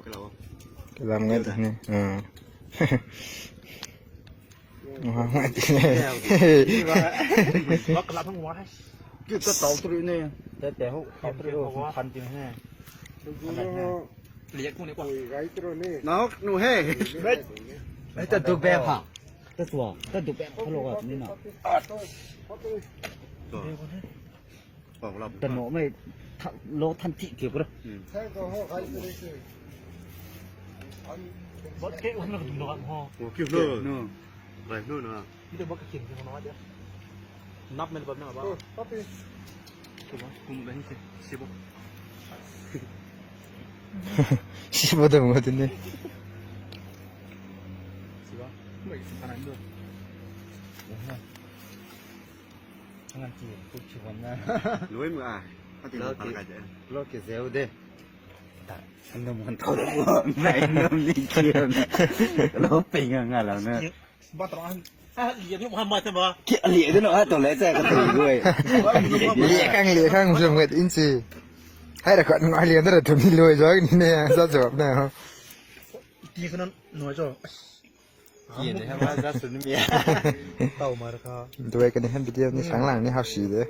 ກະລຳເງິນນີ້ ເອີ ວ່າ ວ່າ ວ່າກະລຳທັງຫວາຍ ກຶບຕະເຕົາຕະລຸນີ້ ແຕ່ ແຕ່ເຮົາເອົາຕະລຸສຳຄັນຈິງແຮງ ລຽກພວກນີ້ກ່ອນ ນອກໜູເຮ ເຮັດຕະດຸແບບຫາ ຕະຕົວ ຕະດຸແບບ ເຂົາເອີ້ນວ່ານີ້ເນາະ ຂອງລາວ ຕະໂນໄມ່ ໂລທັນທິເກັບບໍ່ໄດ້ ອືມ ບໍ່ເກະ ມັນກະດຸນອກ ໂອ້ ເກັບເລີຍ ເນາະ ໄປໂນ່ນນະ ມີແຕ່ບໍ່ກະເຂັນ ເຂັນນ້ອຍເດີ ນັບແມ່ນແບບນັ້ນບໍ່ ເອີ ປັບປີ ຖືວ່າກຸມໄດ້ຊິ ຊິບໍ່ ຊິບໍ່ໄດ້ໝົດນີ້ ຊິບໍ່ ໄດ້ຊິປານນັ້ນເດີ ໂອ້ໂຫ ທາງນັ້ນຊິປຸກຊິບໍ່ນະ ລວຍມືອາຍ ເຮົາຕິ ໂລເກ ໂລເກເຊວເດ ຕາ ອັນນັ້ນມັນເທົ່າໃດ ໃນນຳນີ້ກຽວນະ ລາວເປັນຫຍັງລາວນະ ບັດຕະລາ ອາ ລຽນຢູ່ມະຫາດມາແຕ່ວ່າ ກຽວລຽນເນາະ ໂຕແລກແຊກະຕີດ້ວຍ ລຽນຄັ້ງ ລຽນຄັ້ງ ສົມເຫດອິນຊີ ໃຫ້ລະກອນມາລຽນແຕ່ລະຕົວນີ້ລວຍຈ້ອຍນີ້ແນ່ ຊະຈອບແນ່ ກຽວຂະໜາດນ້ອຍຈ້ອຍ ກຽວນີ້ວ່າຊະສຸນເມຍ ເຕົ້າມາລະຄາ ດ້ວຍກັນໃນຫັ້ນວິດີໂອນີ້ ຂ້າງຫຼັງນີ້ເຮົາສີເດ້.